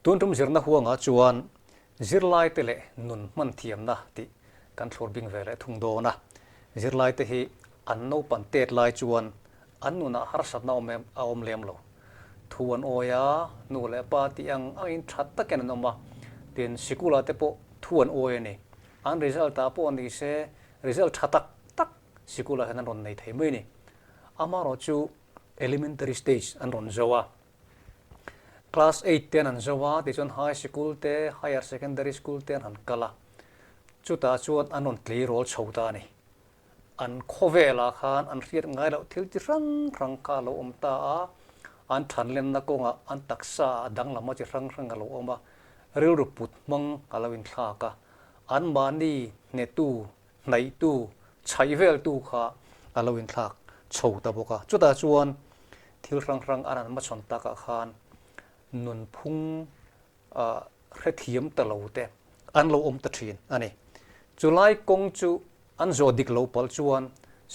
Tun tum zirna huangah chuan zirlaite leh nun hman thiamna tih kan thlur bing ve leh thung dawn a. Zirlaite hi an naupan tet lai chuan an nunah harsatna awm em a awm lem lo. Thu an awi a, nu leh pa tih ang angin tha takin an awm a, tin sikulah te pawh thu an awi a ni. An result ah pawh ni se result tha tak tak sikulah hian an rawn nei thei mai a ni. Amaherawhchu elementary stage an rawn zo a, Class eight te an han zo a, tichuan high sikul te, higher secondary school te an han kal a, chutah chuan an rawn tleirawl chho ta a ni. An khawvelah khan an hriat ngai loh thil chi hrang hrang kha a lo awm ta a, an thanlenna kawngah an taksa ah danglam a chi hrang hrang a lo awm a, rilru put hmang a lo inthlak a, anmahni hnetu hnaihtu, chhaih veltu kha a lo inthlak chho ta bawk a. Chutah chuan thil hrang hrang an han hmachhawn takah khan nunphung hrethiam ta lo te an lo awm ta thin a ni. Chulai kawng chu an zawh dik lo palh chuan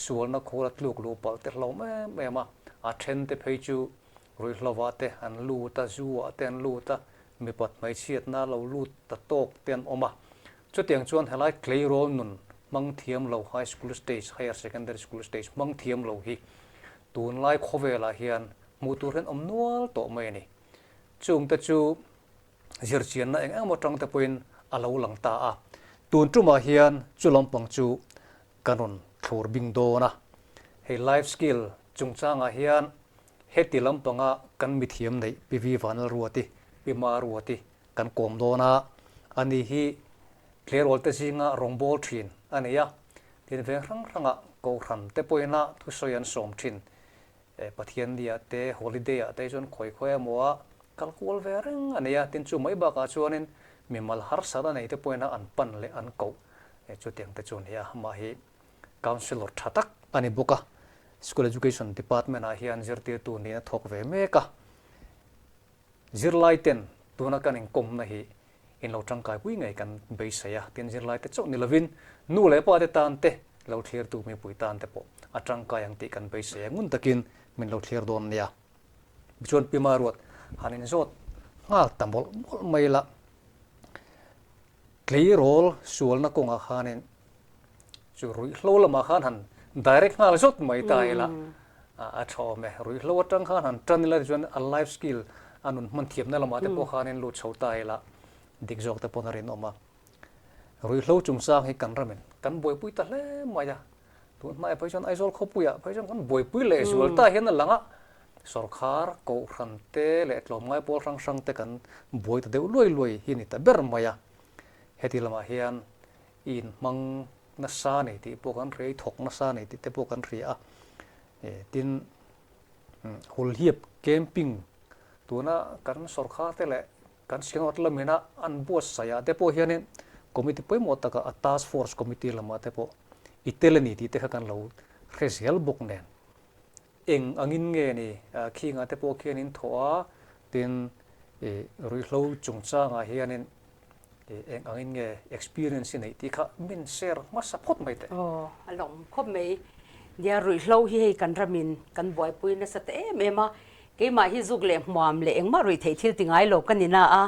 sualna khawl a tluk luh palh te hlauh em em a, a then te phei chu ruihhlovah te an lut a, zu ah te an lut a, mipat hmeichhiatna lo lut ta tawk te an awm a. Chutiang chuan helai tleirawl nun hmang thiam lo high school stage, higher secondary school stage hmang thiam lo hi tunlai khawvelah hian hmuh tur hian awm nual tawh mai a ni. Chungte chu zirchianna eng eng emaw tangte pawhin a lo lang ta a. Tun tumah hian chu lampang chu kan rawn thlur bing dawn a. Hei life skill chungchangah hian heti lampanga kan mithiam neih Pi Vi Vanlalruati, Pi Maruati Kan kawm dawn a, ani hi tleirawl te zinga rawngbâwl ṭhin a ni a, tin veng hrang hrangah Kohhran te pawhin a thusawi an sawm ṭhin. Pathiannia te, holiday-ah te chuan khawi khawi emaw a kal kual ve reng a ni a, tin chu mai bakah chuanin mimal harsat a nei te pawhin a an pan leh an koh chutiang te chu a ni a, amah hi Councillor ṭha tak a ni bawk a, School Education Department-ah hian zirtirtu niin a thawk ve mek a. Zirlai ten tuna kan inkawmna hi in lo tangkai pui ngei kan beisei a, tin zirlai te chauh ni lovin nu leh pa te tan te lo thlirtu mipui tan te pawh a tangkai ang tih kan beisei a, ngun takin min lo thlir dawn nia. Tichuan Pi Maruat han inzawt nghal ta mawlh mawlh mai la, tleirawl sualna kawngah khanin Chu ruihhlo lamah khan han direct nghal zawt mai ta ila a tha awm e. Ruihhlo atang khan han tan ila tichuan a life skill a nun hman thiamna lamah te pawh khanin lut chho ta ila dik zawk te pawn a rinawm a. Ruihhlo chungchang hi kan ramin kan buaipui ta hle mai a. Tun hmaiah phei chuan Aizawl khawpuiah phei chuan kan buaipui leh zual ta hian a lang a. Sawrkhar, Kohhran te leh tlawmngai pawl hrang hrang te kan buai ta deuh luai luai hi a ni ta ber mai a. Heti lamah hian I inhmang nasa nei tih pawh kan hria, i thawk nasa nei tih te pawh kan hria a. Tin, Hulhiap camping tuna kan sawrkhar te leh kan Synod lamina an buatsaih ah te pawh hianin committee pawimawh takah a task force committee lamah te pawh i tel a ni tih te kha kan lo hre zel bawk nen. Eng angin nge ni khingah te pawh khian in thawh a, tin ruihhlo chungchangah hianin eng angin nge experience i neih tih kha min share hmasa phawt mai teh. Aw, a lawm khawp mai. Nia, ruihhlo hi hei kan ramin kan buaipui nasa ta em em a, keimah hi zuk leh hmuam leh engmah ruih theih thil ti ngai lo ka ni na a,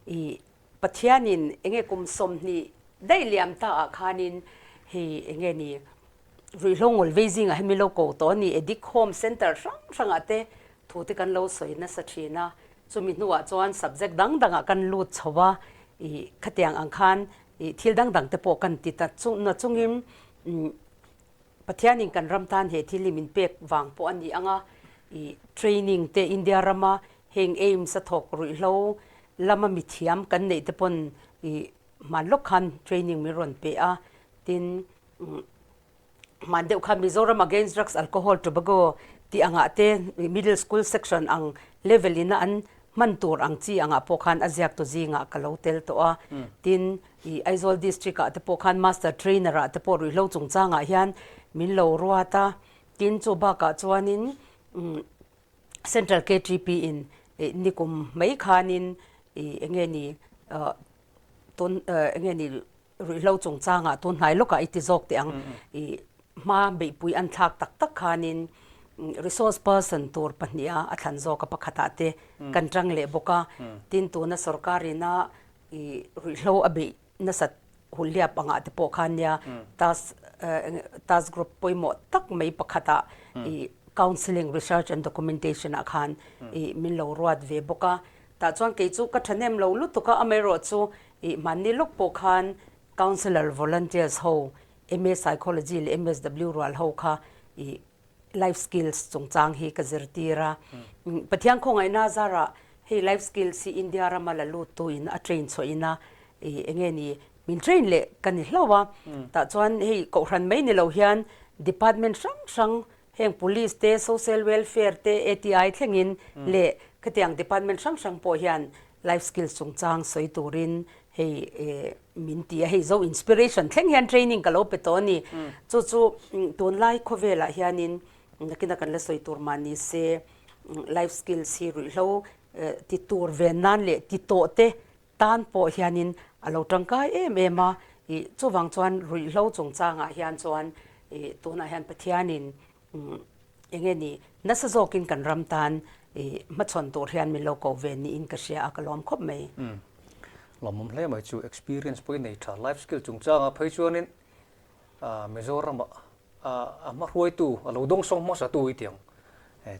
i Pathianin enge kum 20 daih liam ta ah khanin hei enge ni Ruihhlo ngawl vei zingah hi min lo ko tawh a ni. Addict Home Centre hrang hrangah te thu te kan lo sawi nasa thin a. Chumi hnuah chuan subject dang dangah kan lut chho a, ih khatiang ang khan ih thil dang dang te pawh kan ti ta chung na chungin Pathianin kan ram tan he thil hi min pek vang pawh a ni ang a, ih training te India rama heng AIIMS a thawk ruihhlo lama mithiam kan neih te pawn ih hman lawk khan training min rawn pe a, tin Hman deuh kha Mizoram Against Drugs Alcohol Tobacco tih angah te Middle School Section ang level ina an hman tur ang chi angah pawh khan a ziaktu zingah ka lo tel tawh a. Tin, ih Aizawl District ah te pawh khan Master Trainer ah te pawh ruihhlo chungchangah hian min lo ruat a. Tin, chu bakah chuanin Central KTP in nikum mai khanin ih enge ni tun enge ni Ruihhlo chungchangah tun hnai lawkah i ti zawk teh ang. I hma beihpui an thlak tak tak khanin Resource person tur pahniha a thlan zawk a pakhatah te kan tang leh bawk a. Tin, tuna sorkarina i ruihhlo a beih nasat hulhliap angah te pawh khan nia task task group pawimawh tak mai pakhatah i counselling research and documentation ah khan i min lo ruat ve bawk a. Tah chuan kei chu ka thahnem lo lutuk a, amaherawhchu i mahni lawk pawh khan counsellor volunteers ho MA Psychology leh MSW rual ho kha i life skills chungchang hi ka zirtir a. Pathian khawngaihna zarah hei life skills hi India rama la lut tu in a train chhuah in a i enge ni min train leh ka ni hlauh a. Tah chuan hei kohhran mai ni lo hian department hrang hrang heng police te, social welfare te, ATI thlengin leh khatiang department hrang hrang pawh hian life skills chungchang sawi turin hei min ti a, hei zo inspiration thleng hian training ka lo pe tawh a ni. Chu chu tunlai khawvelah hianin nakina kan la sawi tur mah ni se life skills hi ruihhlo ti tur ven nan leh ti tawh te tan pawh hianin a lo tangkai em em a, ih chuvang chuan ruihhlo chungchangah hian chuan ih tunah hian Pathianin eng nge ni nasa zawkin kan ram tan ih hmachhawn tur hian min lo ko ve niin ka hria a, ka lawm khawp mai. Lawmawm hle mai chu experience pawh i nei tha, life skill chungchangah phei chuanin Mizoramah a hma hruaitu a lo dawngsawng hmasa tu i ti ang.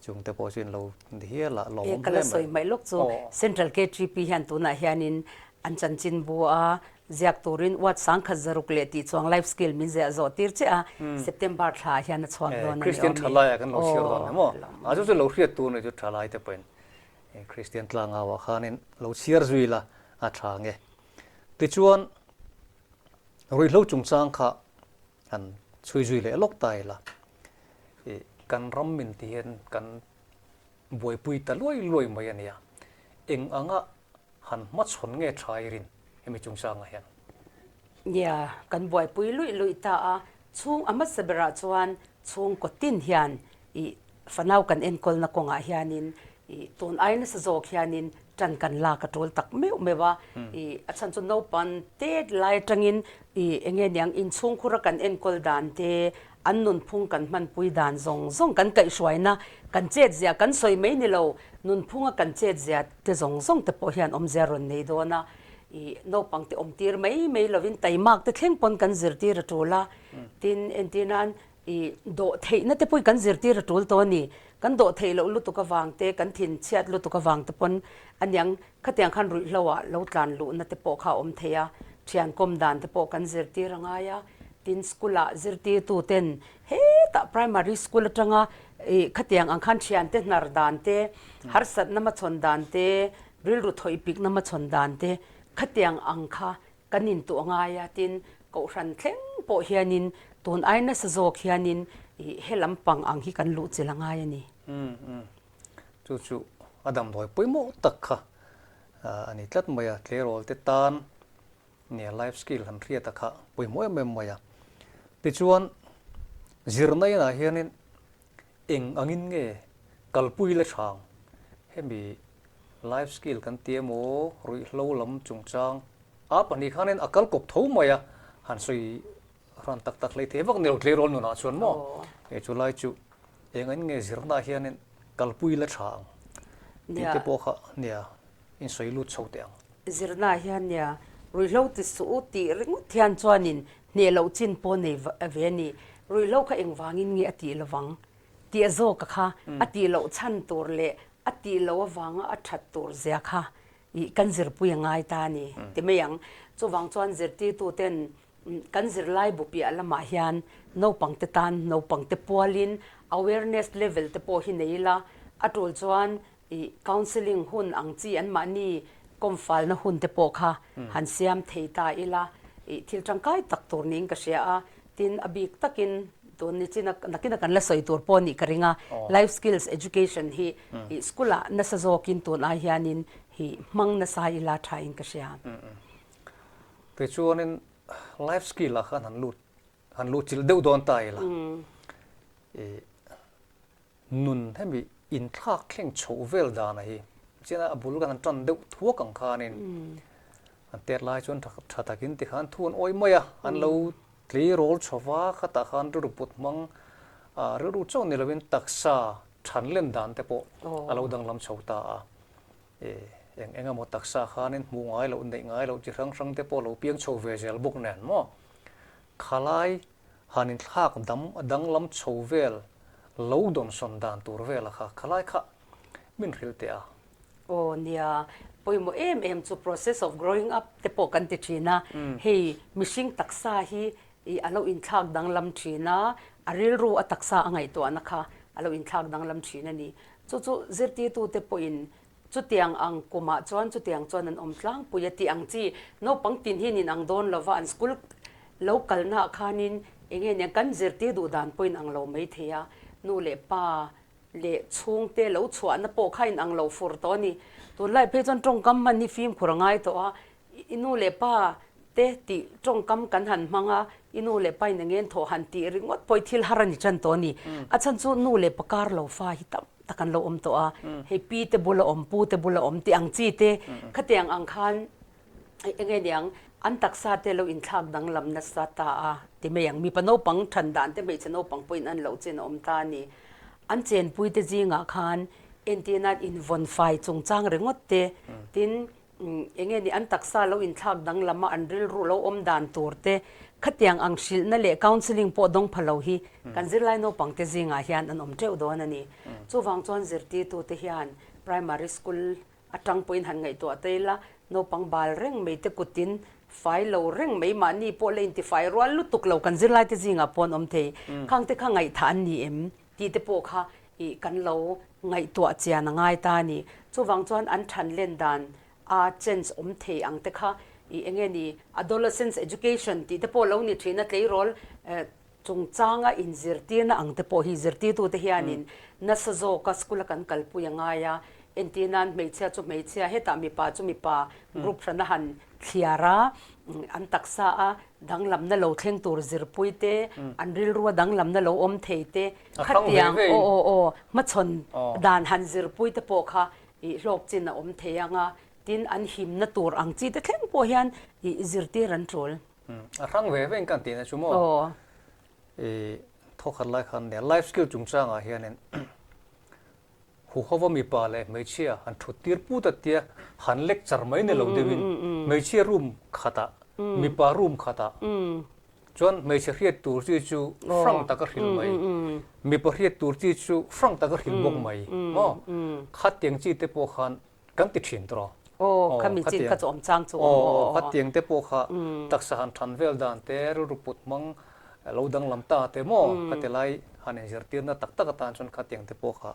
Chung te pawh chu in lo ni hial a, lawmawm hle mai. Ka la sawi hmaih lawk chu Central KTP hian tunah hianin an chanchin bu a ziak turin Ward 1006 leh tih chuang life skill min ziah zawh tir che a, September thla ah hian a chhuak dawn a ni awm e. Kristian thalai ah kan lo chhiar dawn emaw? A chu chu lo hriat tur ni chu thalai te pawhin Kristian tlangau ah khanin lo chhiar zui la a tha nge. Tichuan Ruihhlo chungchang kha han chhui zui leh lawk ta ila, ih kan ram min ti hian kan buaipui ta luai luai mai a nia. Eng anga han hmachhawn nge tha i rin hemi chungchangah hian? Nia, kan buaipui luih luih ta a, chhung a hmasa berah chuan chhungkaw tin hian ih fanau kan enkawlna kawngah hianin ih tun ai nasa zawk hianin tan kan lak a tul tak meuh meuh a, ih a chhan chu naupang tet lai atangin ih eng nge niang inchhungkhura kan enkawl dan te, an nunphung kan hmanpui dan zawng zawng kan kaihhruaina kan chetzia kan sawi mai ni lo, nunphunga kan chetzia te zawng zawng te pawh hian awmzia rawn nei dawn a, ih naupang te awm tir mai mai lovin taimak te thleng pawn kan zirtir a tul a, tin entir nan I dawh theihna te pawhin kan zirtir a tul tawh a ni. Kan dawh theih loh lutuk avang te, kan thin chhiat lutuk avang te pawn aniang khatiang khan ruihhlo ah lo tlan luhna te pawh kha a awm thei a, thian kawm dan te pawh kan zirtir a ngai a. Tin, school ah zirtirtu ten hetah primary school atanga ih khatiang ang khan thian te hnar dan te, harsatna hmachhawn dan te, rilru thawih pikna hmachhawn dan te khatiang ang kha Kan intuah ngai a, tin, Kohhran thleng pawh hianin tun ai nasa zawk hianin he lampang ang hi kan luh chilh a ngai a ni. Umm umm. Chu chu a damdawi pawimawh tak kha a ni tlat mai a, tleirawl te tan nia life skill han hriat a kha pawimawh em em mai a. Tichuan, zirna inah hianin eng angin nge kalpui la hrang hemi Life skill kan ti emaw, ruihhlo lam chungchang a pahnih khanin a kal kawp tho mai a, han sawi hran tak tak hleithei vak ni lo tleirawl nunah chuan maw he chu lai chu eng in nge zirnaah hianin kalpui la tha ang tih te pawh kha nia in sawi lut chho teh ang. Zirnaah hian nia ruihhlo ti suh u tih ringawt hian chuanin hneh loh chin pawh nei ve a ni. Ruihhlo kha engvangin nge a tih lovang tih a zawk a kha a tih loh chhan tur leh a tih loh avanga a that tur zia kha ih kan zirpui a ngai ta a ni ti mai ang. Chuvang chuan zirtirtu ten kan zirlai bu piah lamah hian naupang te tan naupang te pualin awareness level te pawh hi nei ila a tul chuan ih counselling hun ang chi anmahni kawmfalna hun te pawh kha han siam thei ta ila ih thil tangkai tak tur niin ka hria a. Tin, a bik takin tun ni chin a nakina kan la sawi tur pawh nih ka ring a, life skills education hi ih school ah nasa zawkin tun ai hianin hi hmang nasa ila tha in ka hria. Tichuanin life skill ah khan han lut han luh chilh deuh dawn ta ila ih Nun hemi inthlak thleng chhoh vel dana hi chian a bul kan han tan deuh thuak ang khanin an tet lai chuan tha takin tikhan thu an awih mai a, an lo tleirawl chho va, khatah khan rilru put hmang Rilru chauh ni lovin taksa than len dan te pawh a lo danglam chho ta a. Eng eng emaw taksa khanin hmuh ngai loh, neih ngai loh chi hrang hrang te pawh a lo piang chho ve zel bawk nen maw? Khalai han inthlak dam a danglam chho vel lo dawnsawn dan tur vela kha khalai kha min hrilh teh a. Aw nia, pawimawh em em chu process of growing up te pawh kan ti thin a, hei mihring taksa hi ih a lo inthlak danglam thin a, a rilru a taksa a ngaihtuahna kha a lo inthlak danglam thin a ni. Chu chu zirtirtute pawhin chutiang ang kumah chuan chutiang chuan an awm tlangpui a tih ang chi naupang tin hian in ang dawn lova an school lo kalnaah khanin eng nge nia kan zirtir duh dan pawhin ang lo maithei a, nu leh pa leh chhungte lo chhuahna pawh kha in ang lo fur tawh a ni. Tunlai phei chuan tawngkam hman hi fimkhur a ngai tawh a, i nu leh pa te tih tawngkam kan han hmang a, i nu leh pa in eng thawh han tih ringawt pawh hi thil har a ni tan tawh a ni. A chhan chu nu leh pa kar lo fa hi tam tak an lo awm tawh a, hei pi te bula awm, pu te bula awm tih ang chi te khatiang ang khan Eng nge niang, an taksa te lo inthlak danglam nasa ta a ti mai ang. Mipa naupang than dan te hmeichhe naupang pawhin an loh chin a awm ta a ni. An chenpui te zingah khan entir nan invawn fai chungchang ringawt te, tin eng nge ni an taksa lo inthlak danglam a an rilru lo awm dan tur te, khatiang ang hrilhna leh counselling pawh dawng pha lo hi kan zirlai naupang te zingah hian an awm teuh dawn a ni. Chuvang chuan zirtirtute hian primary school Atang pawhin han ngaihtuah ta ila, naupang bal reng mai te kutin fai lo reng mai, mahni pawh la intifai rual lutuk lo kan zirlaite zingah pawh an awm thei. Khang te kha ngaihthah an ni em tih te pawh kha ih kan lo ngaihtuah chian a ngai ta a ni. Chuvang chuan an than len dan a change awm thei ang te kha ih eng nge ni adolescence education tih te pawh lo ni thin a tleirawl Chungchanga inzirtirna ang te pawh hi zirtirtute hianin nasa zawka school-a kan kalpui a ngai a, entir nan hmeichhia chu hmeichhia, hetah mipa chu mipa group hrana han thliar a, an taksa a danglamna lo thleng tur zirpui te, an rilrua danglamna lo awm thei te, khatiang aw aw aw hmachhawn dan han zirpui te pawh kha ih hlawk chin a awm thei ang a, tin an himna tur ang chi te thleng pawh hian ih zirtir an tul. A hrang ve ve in kan tihna chu maw? I thawkhat lai khan nia life skill chungchangah hianin huhova mipa leh hmeichhia han thut tir put a tia han lecture mai ni lo deuhin hmeichhia room khatah mipa room khatah chuan hmeichhe hriat tur chi chu hrang taka hrilh mai mipa hriat tur chi chu hrang taka hrilh bawk mai maw? Khatiang chi te pawh khan Kan ti thin tawh. Aw, khami chin kha chu awm chang chu awm aw. Aw, khatiang te pawh kha taksa han than vel dan te, rilru put hmang lo danglam ta te maw ka ti lai han inzirtirna tak tak atan chuan khatiang te pawh kha.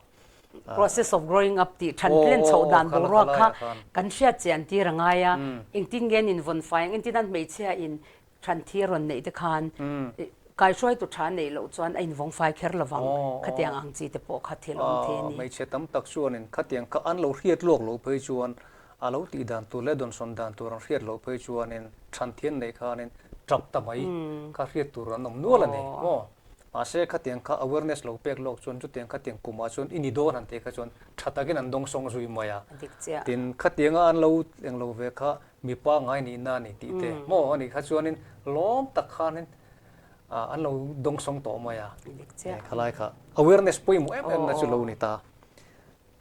Process of growing up tih than len chhoh dan boruak kha kan hriat chian tir a ngai a, engtin nge an invawn fai ang, engtin an hmeichhia in Thanthi rawn neih te khan kaihruaitu tha neih loh chuan a invawng fai kher lo vang. Khatiang ang chi te pawh kha thil awm thei a ni. Hmeichhe tam tak chuanin khatiang kha an lo hriat lawk loh phei chuan a lo tih dan tur leh dawnsawn dan tur an hriat loh phei chuanin thanthi an neih khanin tap ta mai kha hriat tur an awm nual a ni maw? Mahse khatiang kha awareness lo pek lawk chuan chutiang khatiang kumah chuan i ni dawn han tih kha chuan tha takin an dawngsawng zui mai a. Tin, khatianga an lo englo ve kha Mipa ngai nihna a ni tih te maw a nih kha chuanin lawm tak khanin an lo dawngsawng tawh mai a, khalai kha awareness pawimawh em em na chu lo ni ta.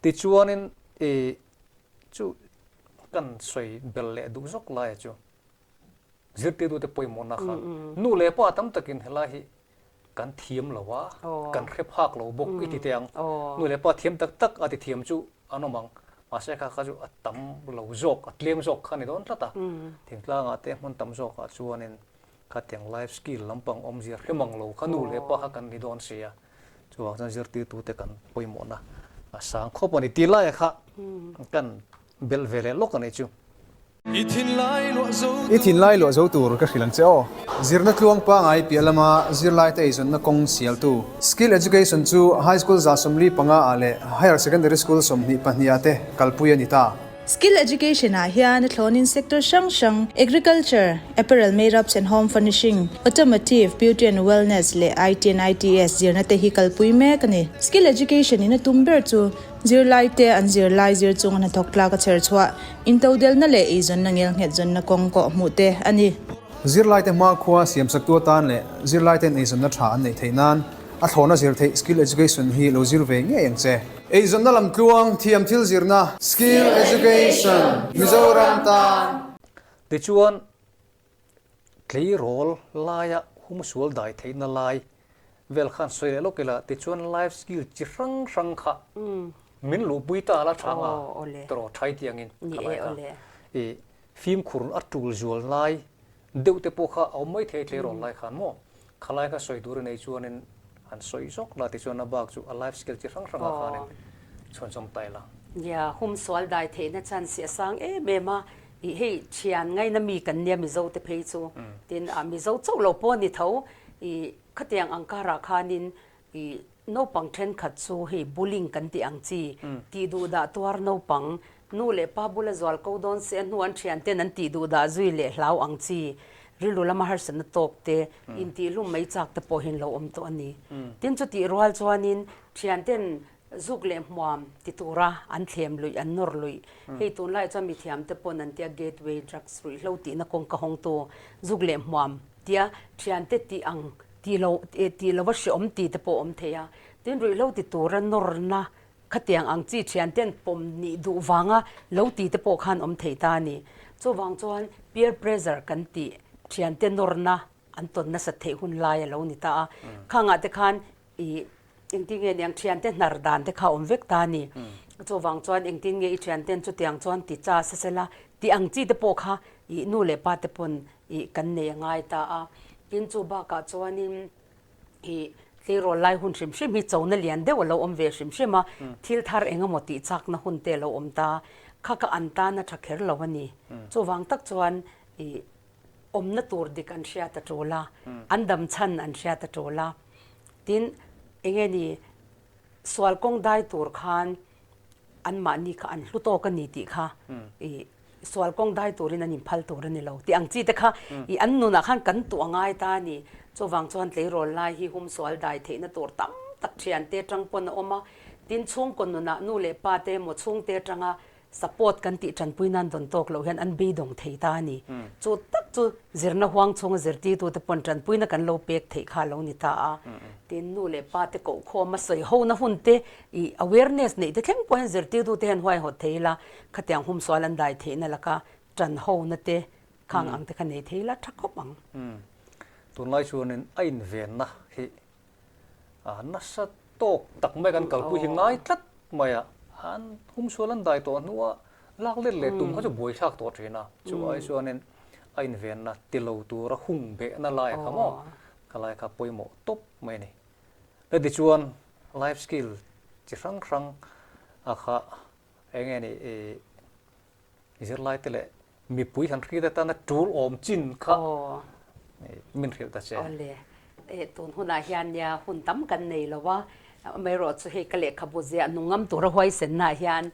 Tichuanin i chu kan sawi bel leh duh zawk laia chu zirtirtute pawimawhna kha nu leh pa tam takin helai hi kan thiam lo a, kan hre phak lo bawk i ti teh ang. Nu leh pa thiam tak tak a ti thiam chu an awm ang, mahse kha kha chu a tam lo zawk, a tlem zawk kha a ni dawn tlat a. Thingtlangah te hmun tam zawkah chuanin khatiang life skill lampang awmzia hre mang lo kha nu leh pa kha kan ni dawn si a. Chuvang chuan zirtirtute kan pawimawhna a sang khawp a ni tih laia kha kan belh ve leh lawk a nih chu. I thinlai luah zo tur ka hrilh ang che aw. Zirna tluang pangai piah lama zirlaite eizawnna kawng sialtu. Skill Education chu High School 75 ah leh Higher Secondary School 22 ah te kalpui a ni ta. Skill Education ah hian a thlawnin sector hrang hrang, Agriculture, Apparel Made-ups and Home Furnishing, Automotive, Beauty and Wellness leh IT and ITS zirna te hi kalpui mek a ni. Skill Education in a tum ber chu Zirlaite an zirlai zir chunga hnathawk tlak a chher chhuah, intodelna leh eizawnna ngelnghet zawnna kawng kawh hmuh te a ni. Zirlaite hmakhua siamsaktu atan leh zirlaite'n eizawnna tha an neih theih nan. A thlawhna zir theih Skill Education hi lo zir ve ngei ang che. Eizawnna lamtluang thiam thil zirna Skill Education Mizoram tan. Tichuan, tleirawl laia humsual dai theihna lai vel khan sawi leh lawk ila, tichuan life skill chi hrang hrang kha min luhpui ta la tha anga tawrh thai tiangin ka lai kha i fimkhur a tul zual lai Deuh te pawh kha a awm mai thei tleirawl lai khan maw? Khalai kha sawi tur i nei chuanin han sawi zawk la tichuan a bak chu a life skill chi hrang hrangah khanin chhuanchawm ta ila. Nia, hum sual dai theihna chance hi a sang em em a, ih hei thian ngaina mi kan nia Mizo te phei chu, tin ah Mizo chauh lo pawh a ni tho, ih khatiang ang karah khanin I naupang thenkhat chu hei bullying kan tih ang chi, tih duh dah tuar naupang, nu leh pa bula zual ko dawn se a hnu an thian ten an tih duh dah zui leh hlau ang chi, rilru lama harsatna tawk te, intihhlum mai chak te pawh hi an lo awm tawh a ni. Tin chutih rual chuanin thian ten zuk leh hmuam ti tura an thlem luih, an nawr luih. Hei tunlaiah chuan mithiam te pawn an tia gateway drugs ruihhlo tihna kawngka hawngtu zuk leh hmuam tia thiante tih ang Tih lo tih lova hreawm tih te pawh awm thei a, tin ruihhlo ti tura nawrna khatiang ang chi thianten pawm nih duh vanga lo ti te pawh khan awm thei ta a ni. Chuvang chuan peer pressure kan tih thiante nawrna an tawn nasat theih hun lai a lo ni ta a, khangah te khan ih Engtin nge niang thiante hnar dan te kha awm vek ta a ni. Chuvang chuan engtin nge i thianten chutiang chuan ti cha se sela tih ang chi te pawh kha ih nu leh pa te pawn ih kan nei a ngai ta a. Tin chu bakah chuanin ih tleirawl lai hun hrim hrim hi chona lian deuh a lo awm ve hrim hrim a, thil thar eng emaw tih chakna hun te a lo awm ta. Kha ka an tan a tha kher lo a ni. Chuvang tak chuan ih awmna tur dik an hriat a tul a, an dam chhan an hriat a tul a. Tin, enge ni, sual kawng dai tur khan anmahni kha an hlu tawk a ni tih kha i sual kawng dai turin an inphal tur a ni lo tih ang chi te kha i an nunah khan kan tuah ngai ta a ni. Chuvang chuan tleirawl lai hi hum sual dai theihna tur tam tak thiante atang pawn a awm a, tin chhungkaw nunah nu leh pa te emaw chhungte atanga Support kan tih tanpui nan dawn tawk loh hian an beidawng thei ta a ni. Chu tak chu zirna huang chhunga zirtirtute pawn tanpuina kan lo pek theih kha a lo ni ta a. Tin, nu leh pa te kohkhawm a sawi hona hun te ih awareness neih te thleng pawh hian zirtirtute hian huaihawt thei ila, khatiang humsual an dai theihna laka tan hona te khang ang te kha nei thei ila tha khawp ang. Tunlai chuanin a invenna hi nasa tawk tak mai kan kalpui hi ngai tlat mai a, an humsual an dai tawh hnua lak let leh tum kha chu buaithlak tawh thin a, chu ai chuanin a invenna ti lo tura hung behna lai kha maw ka lai kha pawimawh tawp mai a ni. Le tichuan life skill chi hrang hrang a kha eng nge ni ih Zirlaite leh mipui han hriat atana tul awm chin kha min hrilh ta che. Awle, tun hunah hian nia hun tam kan nei lo a, amaherawh chu hei ka lehkhabu ziah nungam tura huaisennaah hian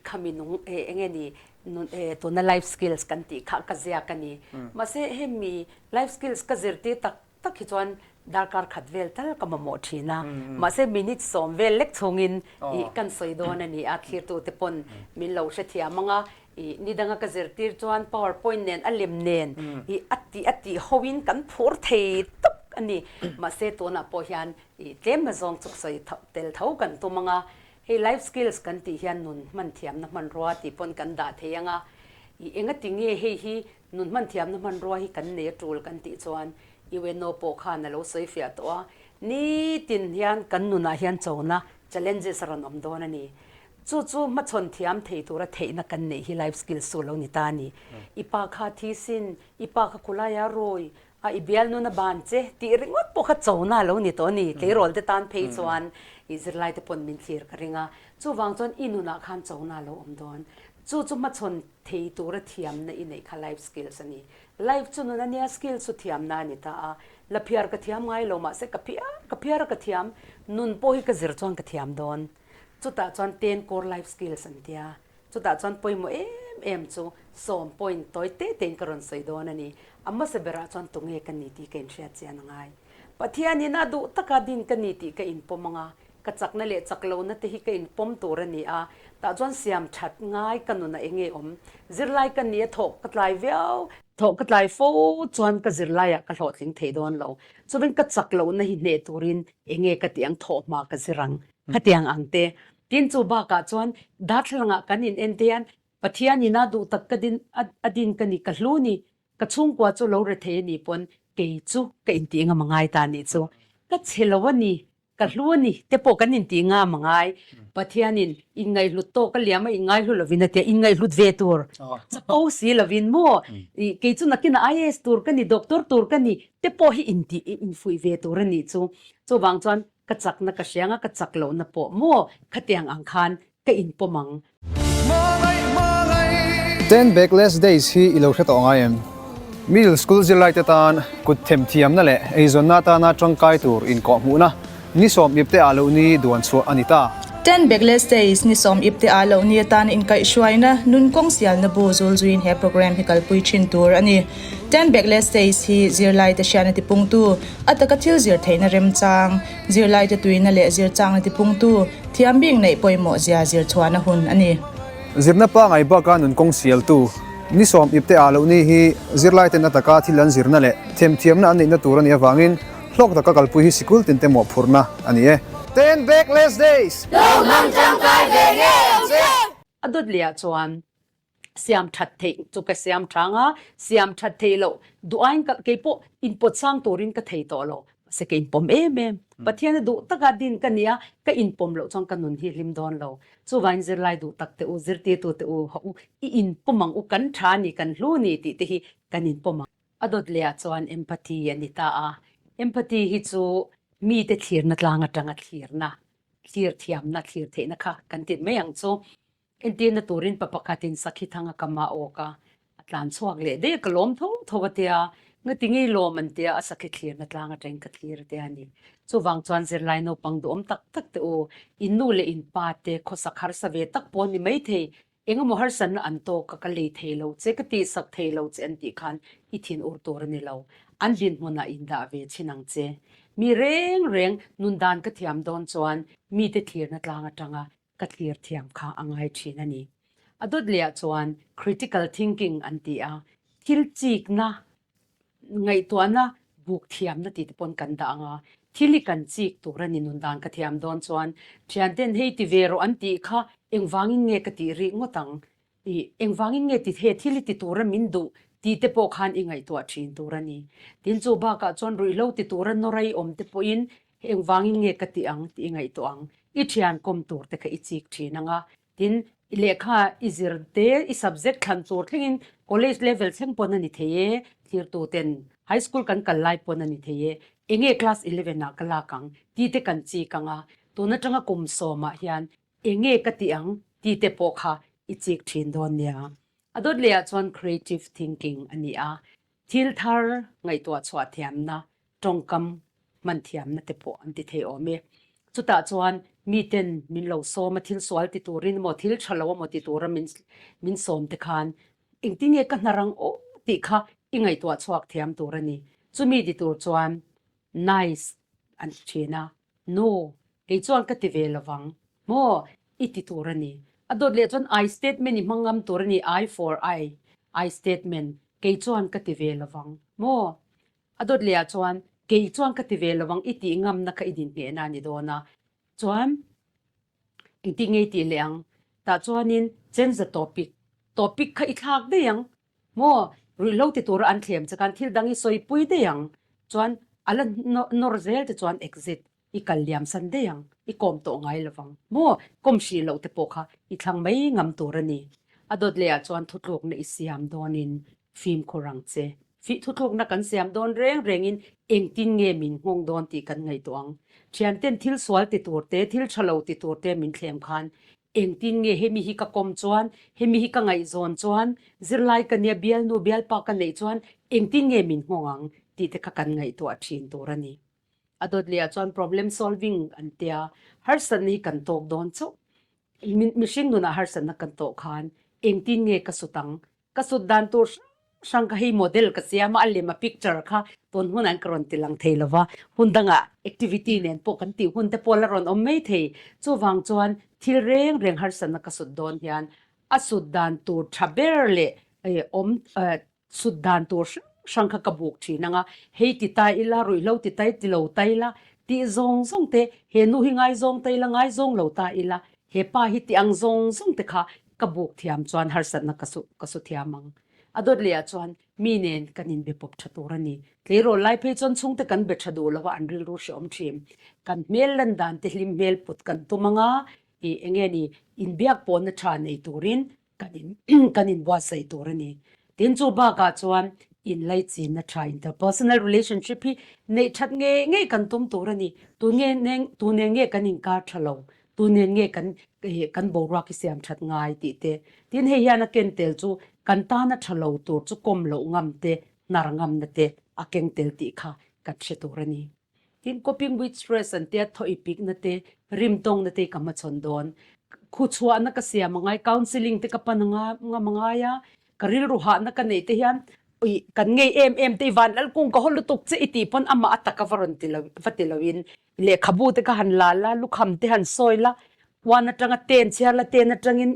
khami nung eng nge ni tuna life skills kan tih kha ka ziak a ni. Mahse hemi life skills ka zirtir tak tak hi chuan darkar khat vel tal ka mamawh thin a, mahse minute sawm vel lek chhungin ih kan sawi dawn a ni a, thlirtute pawn min lo hrethiam ang a, ih ni danga ka zirtir chuan power point nen a lem nen ih a tih a tih hoin kan phur thei tawp a ni, mahse tunah pawh hian ih tlem nazawng chu ka sawi tel tho kan tum ang a, hei life skills kan tih hian nun hman thiamna hmanrua tih pawn kan dah thei ang a, ih engati nge hei hi Nun hman thiamna hmanrua hi kan nei a tul kan tih chuan UNO pawh khan a lo sawi fiah tawh a, nitin hian kan nunah hian chona, challenges, a rawn awm dawn a ni. Chu chu hmachhawn thiam thei tura theihna kan neih hi life skills chu lo ni ta a ni. I pa kha thisin, i pa kha khulaia rawi a, i bialnun a ban che tih ringawt pawh kha chona a lo ni tawh a ni. Tleirawl te tan phei chuan i zirlai te pawn min thlir ka ring a, chuvang chuan i nunah khan chona a lo awm dawn. Chu chu hmachhawn thei tura thiamna i neih kha life skills a ni. Life chu nun a nia, skills chu thiamna a ni ta a. La phiar ka thiam ngai lo mahse ka phiar ka phiar a ka thiam, nun pawh hi ka zir chuan ka thiam dawn. Chutah chuan ten core life skills an tia. Chutah chuan pawimawh em em chu sawm point tawi te tein ka rawn sawi dawn a ni. A hmasa berah chuan tunge ka ni tih ka inhriat chian a ngai. Pathianin a duh taka din ka ni tih ka inpawm ang a, Ka chakna leh chak lohna te hi ka inpawm tur a ni a, tah chuan siam that ngai ka nunah eng nge awm? Zirlai ka ni a thawk ka tlai viau. Thawh ka tlai fo chuan ka zirlaiah ka hlawhtling thei dawn lo. Chuvin ka chak lohna hi hneh turin enge ka tih ang thawh hma ka zir ang khatiang ang te. Tin chu bakah chuan darthlalangah kan in en te hian Pathian ina duh tak ka din a din ka ni ka hlu ni ka chhungkua chu lo re thei a nih pawn kei chu ka intih ngam a ngai ta nih chu ka chhe lo a ni Ka hlu a ni te pawh kan intih ngam a ngai. Pathianin inngaihhlut tawk a liam a inngaihlu lovin a tia inngaihhlut ve tur chapo si lovin maw ih kei chu nakinah IAS tur ka ni, doctor tur ka ni te pawh hi intih infuih ve tur a nih chu. Chuvang chuan ka chakna ka hria anga ka chak lohna pawh maw khatiang ang khan ka inpawm ang. Ten Backless Days hi i lo hre tawh ngai em? Middle School zirlaite tan kut themthiamna leh eizawnna atana tangkai tur inkawhhmuhna ni sawm ipte ah loh ni duan chhuah a ni ta. Ten Backless Days ni sawm ipte ah loh ni atan inkaihhruaina nun kawng sialna bu zul zuiin he program hi kalpui thin tur a ni. Ten Backless Days hi zirlaite hriatna tipungtu, a taka thil zir theihna remchang, Zirlaite tuina leh zirchangna tipungtu thiam bik neih pawimawh zia zir chhuahna hun a ni. Zirna pangai baka nun kawng sialtu, ni sawm ipte ah loh ni hi zirlaiten a taka thil an zirna leh themthiamna an neihna tur a nih avangin hlawk taka kalpui hi sikul tinte mawhphurhna a ni e. Ten back less days! Lo hmang tangkai ve ngei ang che! A dawt leh ah chuan siam that theih chu ka siam tha anga, siam that theih loh duh aiin ka kei pawh inpawt sang turin ka thei tawh lo, mahse ka inpawm em em. Pathian a duh taka din ka nia, ka inpawm loh chuan ka nun hi hlim dawn lo. Chuvangin zirlai duh tak teh u, zirtirtu teh u, hawh u, i inpawm ang u, kan tha ni, kan hlu ni tih te hi kan inpawm ang. A dawt leh ah chuan empathy a ni ta a, empathy hi chu mite thlirna tlang atanga thlirna, thlir thiamna, thlir theihna kha kan ti mai ang chu. Entirna turin pa pakhatin sakhi thang a kam a awk a, a tlan chhuak leh daih a, ka lawm tho tho a tia, ngati ngei lawm an tia, a sakhi thlirna tlang atangin ka thlir a tia a ni. Chuvang chuan zirlai naupang duhawm tak tak te u, in nu leh in pa te khawsak harsa ve tak pawh ni maithei, engemaw harsanna an tawk a, ka lei thei lo che, ka tihsak thei lo che an tih khan i thin ur tur a ni lo, an dinhmunah in dah ve chhin ang che. Mi reng reng nun dan ka thiam dawn chuan mite thlirna tlang atanga ka thlir thiam kha a ngai thin a ni. A dawt leh ah chuan critical thinking an ti a, thil chikna, ngaihtuahna buk thiamna tih te pawn kan dah ang a, thil hi kan chik tur a ni nun dan ka thiam dawn chuan thianten hei ti ve rawh an tih kha engvangin nge ka tih rih ngawt ang I engvangin nge ti he thil i ti tura min duh tih te pawh khan i ngaihtuah thin tur a ni. Tin chu bakah chuan ruihhlo ti tura nawr a i awm te pawhin engvangin nge ka ti ang tih i ngaihtuah ang. I thian kawm tur te kha i chik thin ang a. Tin, i lehkha i zir te, i subject thlan tur thlengin college level thleng pawn a ni thei e, thirtu ten high school kan kal lai pawn a ni thei e, enge class eleven ah ka lak ang tih te kan chik ang a. Tun atanga kum sawmah hian Enge ka tih ang tih te pawh kha i chik thin dawn nia. A dawt leh ah chuan creative thinking a ni a, thil thar ngaihtuah chhuah thiamna, tawngkam hman thiamna te pawh an ti thei awm e. Chutah chuan miten min lo sawm a, thil sual ti turin emaw thil tha lo emaw ti tura min min sawm te khan engtin nge ka hnar ang aw tih kha i ngaihtuah chhuak thiam tur a ni. Chumi ti tur chuan nice an ti thin a, No, kei chuan ka ti ve lovang. Maw, i ti tur a ni. A dawt leh chuan I statement i hmang ngam tur a ni, I for I, I statement, kei chuan ka ti ve lovang. Maw, a dawt leh ah chuan kei chuan ka ti ve lovang i tih ngamna kha i dinhnehna a ni dawn a. Chuan, engtin nge i tih leh ang? Tah chuanin change the topic, topic kha i thlak daih ang. Maw, ruihhlo ti tura an thlem che khan thil dang i sawipui daih ang, chuan a la nawr zel te chuan exit i kal liam san daih ang, i kawm tawh ngai lovang. Maw, kawm hrih loh te pawh kha i thlang mai ngam tur a ni. A dawt leh ah chuan thutlukna i siam dawnin fimkhur ang che. Fih thutlukna kan siam dawn reng rengin engtin nge min nghawng dawn tih kan ngaihtuah ang. Thianten thil sual ti tur te, thil tha lo ti tur te min thlem khan Engtin nge hemi hi ka kawm chuan, hemi hi ka ngaihzawn chuan, zirlai ka nia bialnu bialpa ka neih chuan engtin nge min nghawng ang tih te kha kan ngaihtuah thin tur a ni. A dawt leh ah chuan problem solving an tia, harsatna hi kan tawk dawn chauh. Mihring nunah harsatna kan tawh khan engtin nge ka sut ang Ka sut dan tur hrang hrang kha hei model ka siam a, a lem a picture kha tun hunah hian ka rawn ti lang thei lova, hun dangah activity nen pawh kan tih hun te pawh la rawn awm mai thei. Chuvang chuan thil reng reng harsatna ka sut dawn hian a sut dan tur tha ber leh awm. Sut dan tur hrang hrang kha ka buk thin ang a, hei ti ta ila, ruihhlo ti ta i ti lo ta ila, tih zawng zawng te, he nu hi ngaizawng ta ila, ngaizawng lo ta ila, he pa hi ti ang zawng zawng te kha ka buk thiam chuan harsatna ka su ka su thiam ang. A dawt leh ah chuan mi nen kan inbe pawp tha tur a ni. Tleirawl lai phei chuan chhungte kan be tha duh lo a, an rilru hrehawm thin. Kan hmel lan dan te hlim hmel put kan tum ang a, ih enge ni inbiak pawhna tha nei turin kan in kan inbuatsaih tur a ni. Tin chu bakah chuan inlaichinna tha interpersonal relationship hi neih that ngei ngei kan tum tur a ni. Tu nge neng tu nen nge kan inkar tha lo, tu nen nge kan kan boruak hi siam that ngai tih te. Tin hei hian a ken tel chu kan tana tha lo tur chu kawm loh ngam te, hnar ngamna te a keng tel tih kha kan hre tur a ni. Tin, coping with stress an tia thaw i pikna te, rimtawngna te ka hmachhawn dawn. Khuchhuahna ka siam angai, counselling te ka pan anga ngam angai a, ka rilru hahna ka neih te hian ui kan ngei em em te i van lal kung ka haw lutuk che i tih pawn amah a taka va rawn ti lo va ti loin lehkhabu te ka han la la, lukham te han sawi la, uan atanga ten chhiar la, ten atangin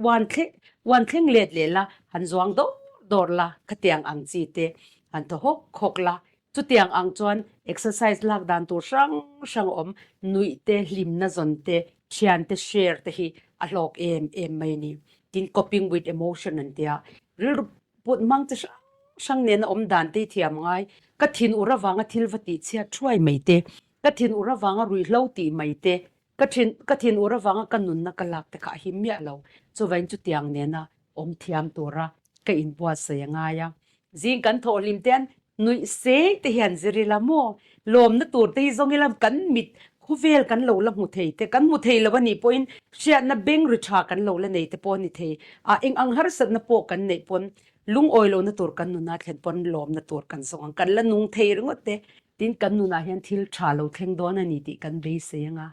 Uan thleng uan thleng let leh la, han zuang dawr dawr la, khatiang ang chi te han thaw hawk hawk la. Chutiang ang chuan exercise lak dan tur hrang hrang a awm, nuih te, hlimna zawn te, thian te share te hi a hlawk em em mai a ni. Tin, coping with emotion an tia, rilru put hmang chi hrang hrang nena awm dan te hi thiam ngai, ka thin ur avanga thil va tih chhiat thuai mai te, ka thin ur avanga ruihhlo tih mai te, Ka thin ka thin ur avanga ka nunna ka lak te kha a him miah lo. Chuvain chutiang nena awm thiam tura ka inbuatsaih a ngai a. Zing kan thawh hlim te hian nuih sei te hian zir ila maw? Lawmna tur te hi zawng ila kan mit khawvel kan lo la hmu thei te, kan hmu thei lo a nih pawhin hriatna beng ri tha kan lo la nei te pawh a ni thei. A eng ang harsatna pawh kan neih pawn lungawi lohna tur kan nuna thlen pawn lawmna tur kan zawng ang. Kan la nung thei ringawt te. Tin, kan nunah hian thil tha lo thleng dawn a ni tih kan beisei ang a.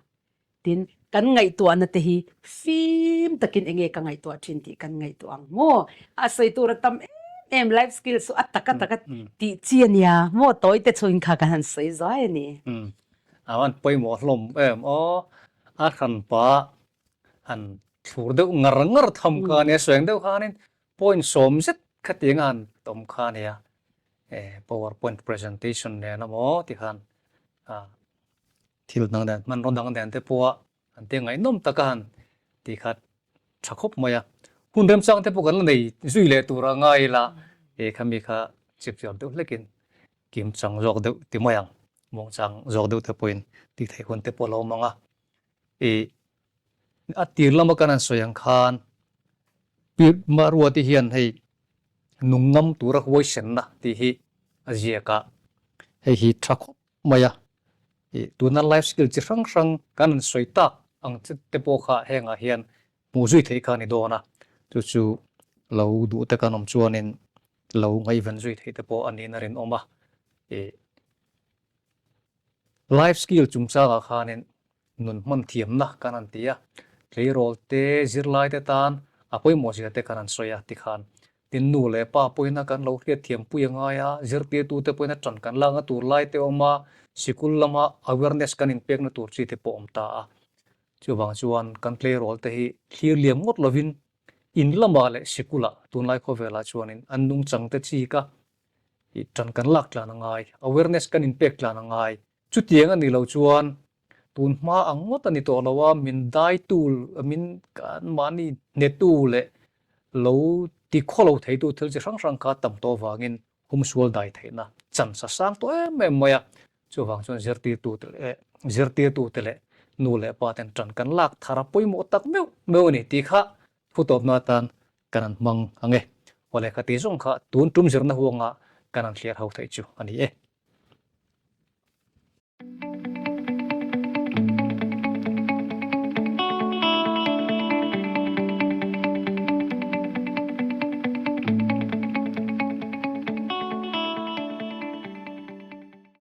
Tin, kan ngaihtuahna te hi fim takin enge ka ngaihtuah thin tih kan ngaihtuah ang maw? A sawi tur a tam em em, life skills chu a taka taka tih chi a nia maw? Tawi te chungin kha kan han sawi zuai a ni. A van pawimawh hlawm em aw, a hranpa han thlur deuh ngar ngar tham kha a nia, sawi ang deuh khanin point sawm zet khatiang a han awm kha a nia. Power point presentation nen emaw ti khan thil dang nen hmanraw dang nen te pawha an ti ngaihnawm taka han ti kha tha khawp mai a. Hun remchang te pawh kan la nei zui leh tur a ngai ila he khami kha chip chiar deuh hlekin kim chang zawk deuh ti mai ang. Muangchang zawk deuh te pawhin tih theih hun te pawh a lo awm ang a. Ih a tir lama kan han sawi ang khan Pi Maruati hian hei nung ngam tura huaisenna tih hi a ziak a, hei hi tha khawp mai a. Ih tuna life skill chi hrang hrang kan han sawi tak ang chi te pawh kha hengah hian hmuh zui theih kha a ni dawn a, chu chu lo duh te kan awm chuanin lo ngaihven zui theih te pawh a niin a rinawm a. Ih Life skill chungchangah khanin nun hman thiamna kan han ti a, tleirawl te, zirlai te tan a pawimawh zia te kan han sawi a tikhan tin nu leh pa pawina kan lo hriat thiam pui a ngai a, zirtirtu te pawina tan kan lakna tur lai te awm a, sikul lama awareness kan inpekna tur chi te pawh awm ta a. Chuvang chuan kan tleirawl te hi thlir liam ngawt lovin in lamah leh sikulah tunlai khawvelah chuanin an nungchang te chik a, I tan kan lak tlan a ngai, awareness kan inpek tlan a ngai. Chutiang a nih loh chuan tun hma ang ngawt a ni tawh lo a, min daitu, min kan mahni hnetu leh lo ti khaw lo theitu thil chi hrang hrang kha tam tawh avangin humsual dai theihna chance a sang tawh em em mai a. Chuvang chuan zirtirtute leh zirtirtute leh nu leh pa ten tan kan lak thar a pawimawh tak meuh meuh a ni tih kha thutawpna atan kan han hmang ang e. Aw lehkha tih zawng kha tun tum zirna huangah kan han thliar ho theih chu a ni e.